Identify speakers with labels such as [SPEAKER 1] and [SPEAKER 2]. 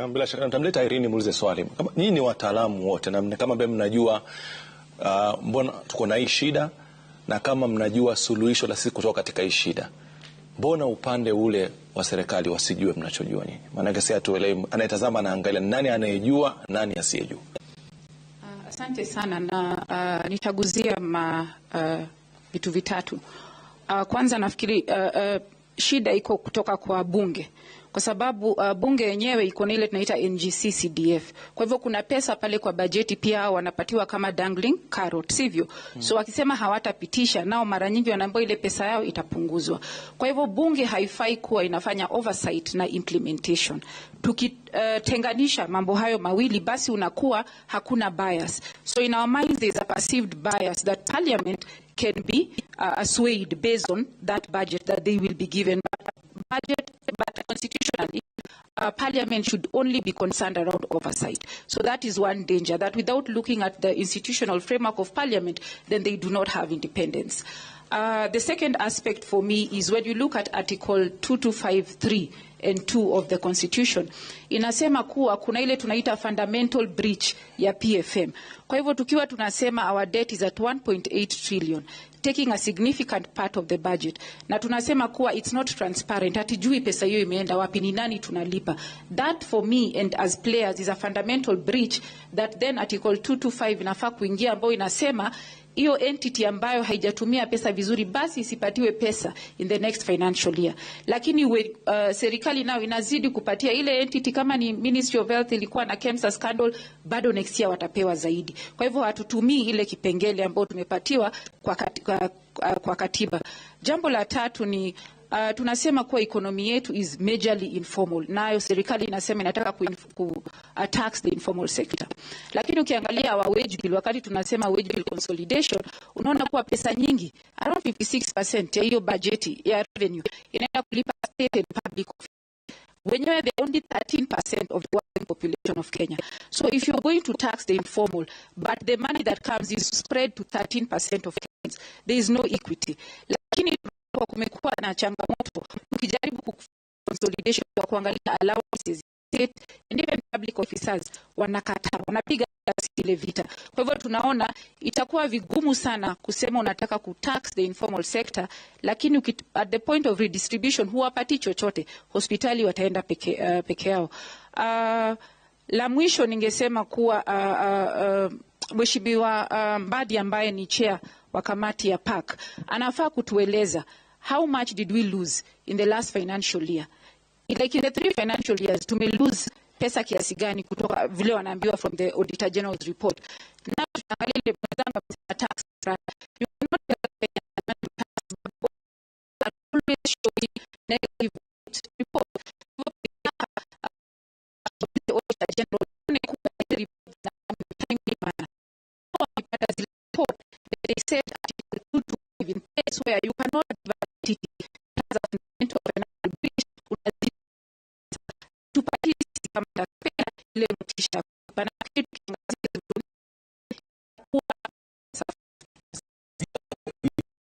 [SPEAKER 1] Bila shaka nitamleta Irene muulize swali. Kama nyinyi ni wataalamu wote na kama ambaye mnajua mbona tuko na hii shida na kama mnajua suluhisho la sisi kutoka katika hii shida, mbona upande ule wa serikali wasijue mnachojua nyinyi? Maanake si hatuelewi, anayetazama anaangalia nani anayejua, nani asiyejua.
[SPEAKER 2] Asante sana na nitaguzia ma vitu vitatu. Kwanza nafikiri shida iko kutoka kwa bunge kwa sababu bunge yenyewe iko na ile tunaita NGC CDF. Kwa hivyo kuna pesa pale kwa bajeti pia hao wanapatiwa kama dangling carrot, sivyo? So wakisema hawatapitisha, nao mara nyingi wanaambiwa ile pesa yao itapunguzwa. Kwa hivyo bunge haifai kuwa inafanya oversight na implementation. Tukitenganisha mambo hayo mawili, basi unakuwa hakuna bias. So in our minds there is a perceived bias that parliament can be swayed based on that budget that they will be given. Budget, but constitutionally, parliament should only be concerned around oversight. So that is one danger, that without looking at the institutional framework of parliament, then they do not have independence. The second aspect for me is when you look at Article 2253 and 2 of the Constitution, inasema kuwa kuna ile tunaita fundamental breach ya PFM. Kwa hivyo tukiwa tunasema our debt is at 1.8 trillion, taking a significant part of the budget, na tunasema kuwa it's not transparent, hatujui pesa hiyo imeenda wapi, ni nani tunalipa. That for me and as players is a fundamental breach that then Article 225 inafaa kuingia, ambayo inasema hiyo entity ambayo haijatumia pesa vizuri basi isipatiwe pesa in the next financial year. Lakini serikali nayo inazidi kupatia ile entity, kama ni Ministry of Health ilikuwa na KEMSA scandal, bado next year watapewa zaidi. Kwa hivyo hatutumii ile kipengele ambayo tumepatiwa kwa katiba. Jambo la tatu ni tunasema kuwa economy yetu is majorly informal, nayo serikali inasema inataka ku tax the informal sector, lakini ukiangalia our wage bill, wakati tunasema wage bill consolidation, unaona kuwa pesa nyingi around 56% ya hiyo bajeti ya revenue inaenda kulipa state and public wenyewe, they only 13% of the working population of Kenya. So if you're going to tax the informal, but the money that comes is spread to 13% of Kenyans, there is no equity. Lakini kumekuwa na changamoto ukijaribu ku consolidation kwa kuangalia allowances, state and even public officers wanakataa, wanapiga ile vita. Kwa hivyo tunaona itakuwa vigumu sana kusema unataka kutax the informal sector, lakini at the point of redistribution huwapati chochote, hospitali wataenda peke yao. La mwisho ningesema kuwa Mheshimiwa Mbadi ambaye ni chair wa kamati ya PAC anafaa kutueleza how much did we lose in the last financial year, like in the 3 financial years tume lose pesa kiasi gani kutoka vile wanaambiwa from the Auditor General's report. Na tunaangalia ile mwenzangu amesema tax, you cannot tax but always showing negative report. The Auditor General timely manner. Wakipata zile report, they said Article 225 in place where you cannot give an entity has a fundamental financial breach, unazidi tupatie sisi kama